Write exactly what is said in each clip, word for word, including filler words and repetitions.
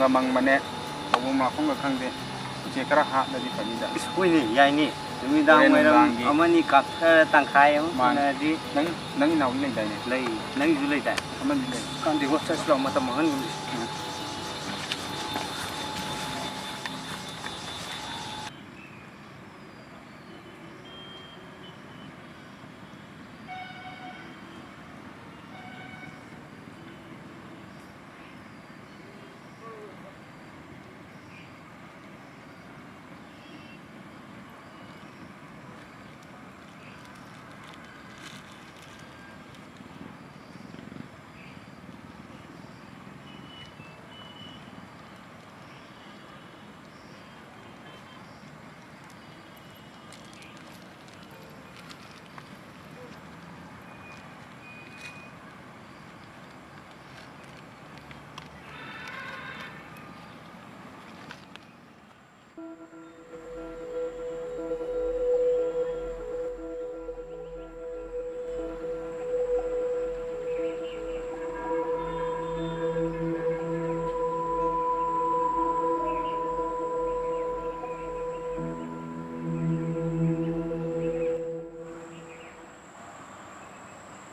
ꯃꯪꯕꯅꯦ, ꯇꯧꯐꯝ ꯂꯥꯛꯐꯝꯒ ꯈꯪꯗꯦ꯫ ꯎꯆꯦꯛ ꯈꯔ ꯍꯥꯠꯂꯗꯤ ꯐꯅꯤꯗ꯫ ꯏꯁ, ꯍꯣꯏꯅꯦ, ꯌꯥꯏꯅꯦ꯫ ꯅꯨꯃꯤꯗꯥꯡ ꯍꯣꯔꯦꯟ ꯋꯥꯏꯔꯝ ꯅꯨꯡꯗꯥꯡꯒꯤ ꯑꯃꯅꯤ ꯀꯥꯞꯊꯔ ꯇꯪꯈꯥꯏ ꯑꯃ ꯃꯥꯅꯦ꯫ ꯁꯨꯅꯔꯗꯤ꯫ ꯅꯪ, ꯅꯪꯒꯤ ꯅꯥꯎꯔꯤ ꯂꯩꯗꯥꯏꯅꯦ? ꯂꯩ, ꯅꯪꯒꯤꯁꯨ ꯂꯩꯗꯥꯏ? ꯑꯃꯗꯤ ꯂꯩ꯫ ꯈꯪꯗꯦꯀꯣ, ꯆꯠꯁꯤ ꯂꯥꯛꯑꯣ, ꯃꯇꯝ ꯃꯥꯡꯍꯟꯒꯨꯝꯁꯤ꯫ ꯎꯝ꯫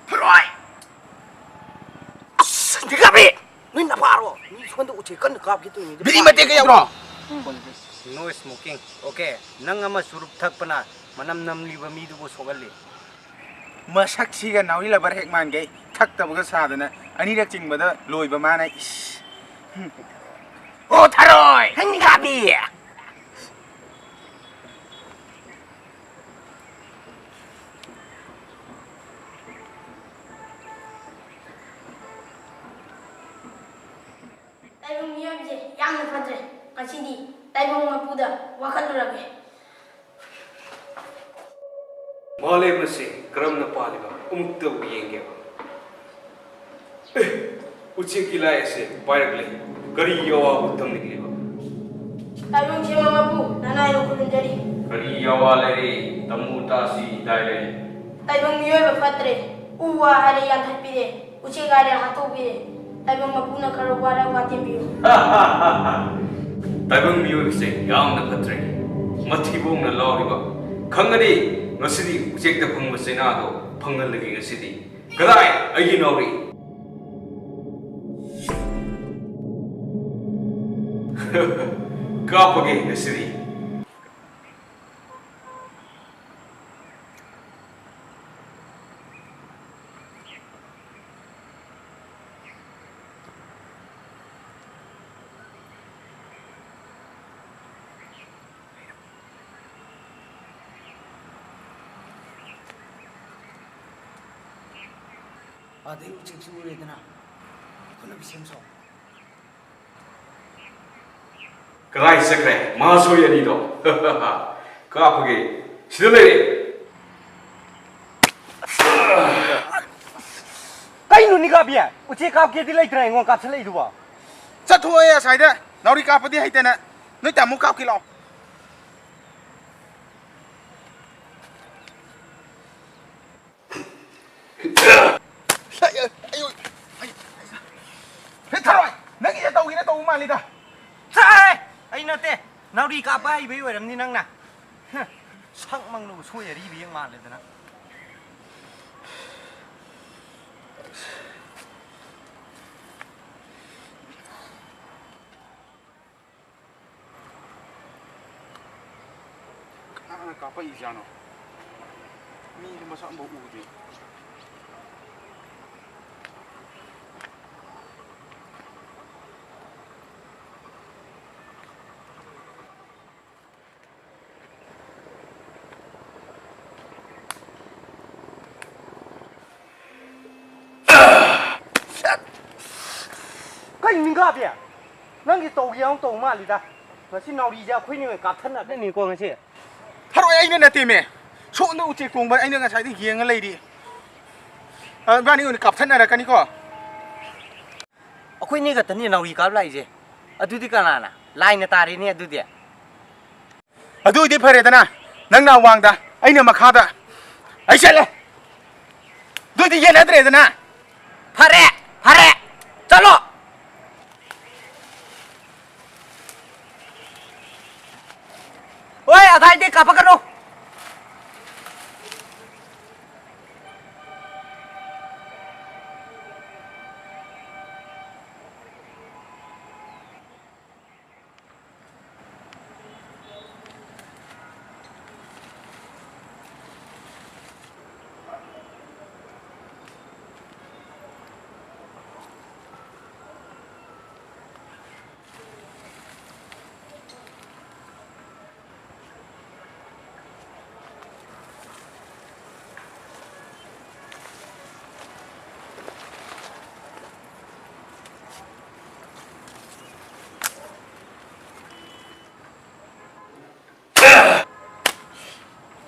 ꯊꯔꯣꯏ! ꯑꯁ, ꯅꯤꯡꯊꯤꯀꯥꯕꯤ! ꯅꯣꯏ ꯅꯄꯥꯔꯣ? ꯃꯤ ꯁꯣꯝꯗ ꯎꯆꯦꯛ ꯀꯟꯅ ꯀꯥꯞꯀꯦ ꯇꯧꯔꯤꯉꯩꯗ ꯕꯤꯔꯤ ꯃꯇꯦꯛꯀ ꯌꯥꯎꯗ꯭ꯔꯣ? No smoking. Okay, ꯅꯪ ꯑꯃ ꯆꯨꯔꯨꯞ ꯊꯛꯄꯅ ꯃꯅꯝ ꯅꯝꯂꯤꯕ ꯃꯤꯗꯨꯕꯨ ꯁꯣꯛꯍꯜꯂꯤ꯫ ꯃꯁꯛꯁꯤꯒ ꯅꯥꯎꯔꯤ ꯂꯕꯔ ꯍꯦꯛ ꯃꯥꯟꯒꯩ꯫ ꯊꯛꯇꯕꯒ ꯁꯥꯗꯅ ꯑꯅꯤꯔꯛ ꯆꯤꯡꯕꯗ ꯂꯣꯏꯕ ꯃꯥꯅ꯫ ꯏꯁ! ꯍꯨꯝ꯫ ꯑꯣ, ꯊꯔꯣꯏ! ꯅꯤꯡꯊꯤꯀꯥꯕꯤ! ꯇꯥꯏꯕꯪ ꯃꯤꯑꯣꯏꯕꯁꯦ ꯌꯥꯝꯅ ꯐꯠꯇ꯭ꯔꯦ꯫ ꯉꯁꯤꯗꯤ ꯇꯥꯏꯕꯪ ꯃꯄꯨꯗ ꯋꯥꯀꯠꯂꯨꯔꯒꯦ꯫ ꯃꯥꯂꯦꯝ ꯑꯁꯤ ꯀꯔꯝꯅ ꯄꯥꯜꯂꯤꯕ ꯑꯃꯨꯛꯇꯕꯨ ꯌꯦꯡꯒꯦꯕ꯫ ꯑꯦ, ꯎꯆꯦꯛꯀꯤ ꯂꯥꯏ ꯑꯁꯤ ꯄꯥꯏꯔꯛꯂꯦ꯫ ꯀꯔꯤ ꯑꯋꯥꯕ ꯇꯝꯅꯤꯡꯂꯤꯕ? ꯇꯥꯏꯕꯪ ꯁꯦꯝꯕ ꯃꯄꯨ, ꯅꯅꯥꯏꯕ ꯈꯨꯔꯨꯝꯖꯔꯤ꯫ ꯀꯔꯤ ꯑꯋꯥ ꯂꯩꯔꯦ? ꯇꯝꯃꯨ ꯇꯥꯁꯤ, ꯗꯥꯏꯔꯦ꯫ ꯇꯥꯏꯕꯪ ꯃꯤꯑꯣꯏꯕ ꯐꯠꯇ꯭ꯔꯦ꯫ ꯎ ꯋꯥ ꯍꯥꯏꯔꯦ ꯌꯥꯟꯊꯠꯄꯤꯔꯦ, ꯎꯆꯦꯛ ꯍꯥꯏꯔꯦ ꯍꯥꯠꯇꯣꯛꯄꯤꯔꯦ꯫ ꯇꯥꯏꯕꯪ ꯃꯄꯨꯅ ꯈꯔ ꯋꯥꯔ ꯋꯥꯇꯦꯝꯕꯤꯌꯨ꯫ ꯇꯥꯏꯕꯪ ꯃꯤꯑꯣꯏꯕꯁꯦ ꯌꯥꯝꯅ ꯐꯠꯇ꯭ꯔꯦ꯫ ꯃꯊꯤꯕꯣꯡꯅ ꯂꯥꯎꯔꯤꯕ꯫ ꯈꯪꯒꯅꯤ, ꯉꯁꯤꯗꯤ ꯎꯆꯦꯛꯇ ꯐꯪꯕ ꯆꯩꯅꯥꯗꯣ ꯐꯪꯍꯜꯂꯒꯦ ꯉꯁꯤꯗꯤ꯫ ꯀꯗꯥꯏ ꯑꯩꯒꯤ ꯅꯥꯎꯔꯤ? ꯀꯥꯞꯄꯒꯦ ꯉꯁꯤꯗꯤ꯫ ꯑꯗꯩ ꯎꯆꯦꯛꯁꯨ ꯎꯔꯦꯗꯅ꯫ ꯐꯅꯕ ꯁꯦꯝ ꯁꯥꯎ꯫ ꯀꯗꯥꯏ ꯆꯠꯈ꯭ꯔꯦ ꯃꯍꯥꯁꯣꯏ ꯑꯅꯤꯗꯣ? ꯀꯥꯞꯄꯒꯦ꯫ ꯁꯤꯗ ꯂꯩꯔꯦ꯫ ꯀꯩꯅꯣ ꯅꯤꯡꯒꯥꯕꯤ? ꯎꯆꯦꯛ ꯀꯥꯞꯀꯦꯗꯤ ꯂꯩꯇ꯭ꯔꯥ ꯑꯩꯉꯣꯟꯗ ꯀꯥꯞꯁꯜꯂꯛꯏꯗꯨꯕꯣ? ꯆꯠꯊꯣꯛꯑꯦ ꯑꯁ꯭ꯋꯥꯏꯗ꯫ ꯅꯥꯎꯔꯤ ꯀꯥꯞꯄꯗꯤ ꯍꯩꯇꯅ꯫ ꯅꯣꯏ ꯇꯥꯃꯣ ꯀꯥꯞꯀꯦ ꯂꯥꯛꯑꯣ꯫ ꯍꯦ, ꯊꯔꯣꯏ! ꯅꯪꯒꯤꯁꯦ ꯇꯧꯒꯦꯅ ꯇꯧꯕ ꯃꯥꯜꯂꯤꯗ꯫ ꯆꯥꯏ! ꯑꯩ ꯅꯠꯇꯦ꯫ ꯅꯥꯎꯔꯤ ꯀꯥꯞꯄ ꯍꯩꯕꯩ ꯑꯣꯏꯔꯝꯅꯤ ꯅꯪꯅ꯫ ꯍ, ꯁꯛ ꯃꯪꯅꯕꯨ ꯁꯣꯏ ꯑꯔꯤꯕ ꯌꯦꯡ ꯃꯥꯜꯂꯦꯗꯅ꯫ ꯀꯅꯥꯅ ꯀꯥꯞꯄꯛꯏꯖꯥꯠꯅꯣ? ꯃꯤꯁꯨ ꯃꯁꯛ ꯑꯃꯐꯥꯎ ꯎꯗꯦ꯫ ꯀꯩ ꯅꯤꯡꯒꯥꯕꯤ? ꯅꯪꯒꯤ ꯇꯧꯒꯦ ꯌꯥꯎꯅ ꯇꯧ ꯃꯥꯜꯂꯤꯗ꯫ ꯉꯁꯤ ꯅꯥꯎꯔꯤꯁꯦ ꯑꯩꯈꯣꯏꯅꯤ ꯑꯣꯏꯅ ꯀꯥꯞꯊꯠꯅꯗꯣꯏꯅꯤꯀꯣ ꯉꯁꯤ꯫ ꯊꯔꯣꯏ ꯑꯩꯅ ꯅꯠꯇꯦꯃꯦ꯫ ꯁꯣꯝꯗ ꯎꯆꯦꯛ ꯇꯣꯡꯕ ꯑꯩꯅ ꯉꯁꯥꯏꯗꯩ ꯌꯦꯡꯉ ꯂꯩꯔꯤ꯫ ꯑ, ꯏꯕꯥꯅꯤ ꯑꯣꯏꯅ ꯀꯥꯞꯊꯠꯅꯔꯛꯀꯅꯤꯀꯣ꯫ ꯑꯩꯈꯣꯏꯅꯤ ꯈꯛꯇꯅꯤ ꯅꯥꯎꯔꯤ ꯀꯥꯞ ꯂꯥꯛꯏꯁꯦ꯫ ꯑꯗꯨꯗꯤ ꯀꯅꯥꯅ? ꯂꯥꯏꯅ ꯇꯥꯔꯦꯅꯦ ꯑꯗꯨꯗꯤ꯫ ꯑꯗꯨꯏꯗꯤ ꯐꯔꯦꯗꯅ, ꯅꯪꯅ ꯑꯋꯥꯡꯗ, ꯑꯩꯅ ꯃꯈꯥꯗ꯫ ꯑꯩ ꯆꯠꯂꯦ꯫ ꯑꯗꯨꯏꯗꯤ ꯌꯦꯠꯅꯗ꯭ꯔꯦꯗꯅ꯫ ꯐꯔꯦ, ꯐꯔꯦ꯫ ꯆꯠꯂꯣ! ꯍꯣꯏ, ꯑꯗꯥꯏꯗꯤ ꯀꯥꯞꯄꯛꯀꯅꯨ꯫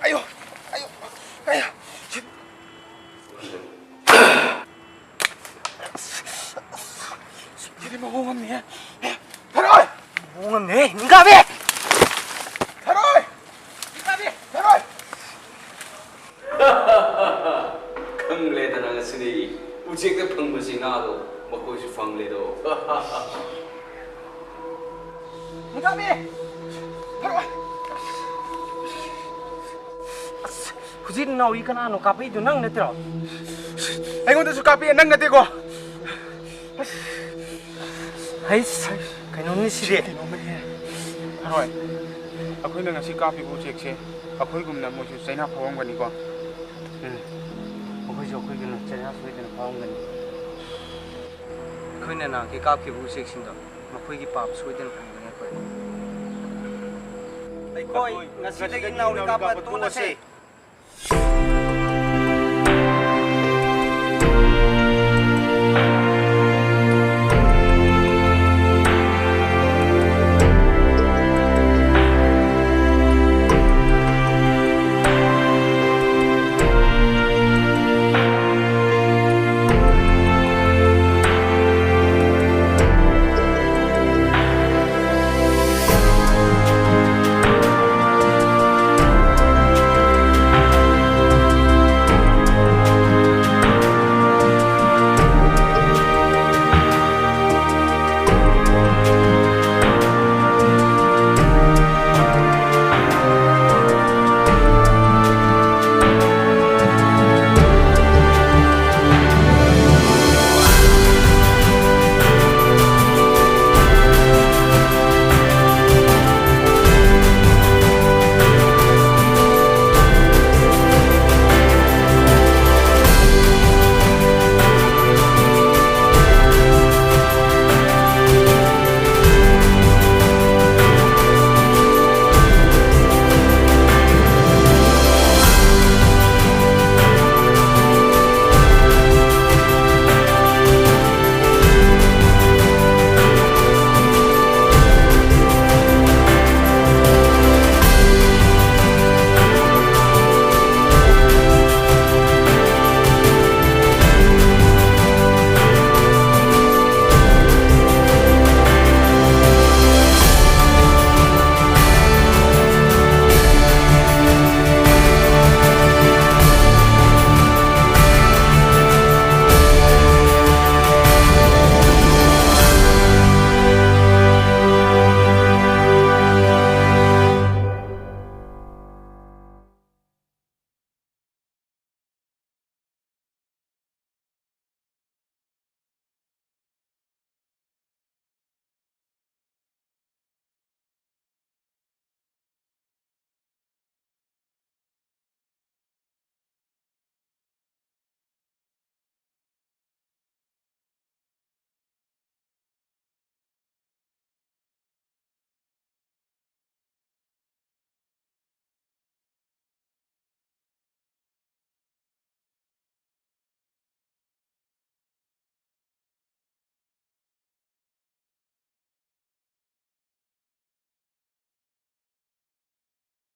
ꯑꯌꯣ! ꯑꯌꯣ! ꯑꯌꯥ! ꯁꯤꯗꯤ ꯃꯑꯣꯡ ꯑꯃꯅꯤꯍꯦ꯫ ꯊꯔꯣꯏ! ꯃꯑꯣꯡ ꯑꯃꯅꯤꯍꯦ, ꯅꯤꯡꯒꯥꯕꯤ! ꯊꯔꯣꯏ! ꯅꯤꯡꯒꯥꯕꯤ! ꯊꯔꯣꯏ! ꯈꯪꯂꯦꯗꯅ ꯉꯁꯤꯗꯤ ꯎꯆꯦꯛꯇ ꯐꯪꯕꯁꯤ ꯉꯥꯗꯣ ꯃꯈꯣꯏꯁꯨ ꯐꯪꯂꯦꯗꯣ꯫ ꯅꯤꯡꯒꯥꯕꯤ! ꯊꯔꯣꯏ! ꯑꯁ, ꯍꯧꯖꯤꯛ ꯅꯥꯎꯔꯤ ꯀꯅꯥꯅꯣ ꯀꯥꯞꯄꯛꯏꯗꯣ, ꯅꯪ ꯅꯠꯇ꯭ꯔꯣ? ꯑꯩꯉꯣꯟꯗꯁꯨ ꯀꯥꯞꯄꯛꯑꯦ, ꯅꯪ ꯅꯠꯇꯦꯀꯣ? ꯑꯁ, ꯍꯩꯁ, ꯀꯩꯅꯣꯝꯅꯤ ꯁꯤꯗꯤ꯫ ꯀꯩꯅꯣꯝꯅꯤꯍꯦ꯫ ꯊꯔꯣꯏ, ꯑꯩꯈꯣꯏꯅ ꯉꯁꯤ ꯀꯥꯞꯄꯤꯕ ꯎꯆꯦꯛꯁꯦ ꯑꯩꯈꯣꯏꯒꯨꯝꯅ ꯃꯣꯏꯁꯨ ꯆꯩꯅꯥ ꯐꯥꯎꯔꯝꯒꯅꯤꯀꯣ? ꯎꯝ, ꯃꯈꯣꯏꯁꯨ ꯑꯩꯈꯣꯏꯒꯨꯝꯅ ꯆꯩꯅꯥ ꯁꯣꯏꯗꯅ ꯐꯥꯎꯔꯝꯒꯅꯤ꯫ ꯑꯩꯈꯣꯏꯅ ꯅꯍꯥꯟꯒꯤ ꯀꯥꯞꯈꯤꯕ ꯎꯆꯦꯛꯁꯤꯡꯗꯣ ꯃꯈꯣꯏꯒꯤ ꯄꯥꯞ ꯁꯣꯏꯗꯅ ꯐꯪꯒꯅꯤ ꯑꯩꯈꯣꯏ꯫ ꯑꯩꯈꯣꯏ ꯉꯁꯤꯗꯒꯤ ꯅꯥꯎꯔꯤ ꯀꯥꯞꯄ ꯇꯣꯛꯂꯁꯦ꯫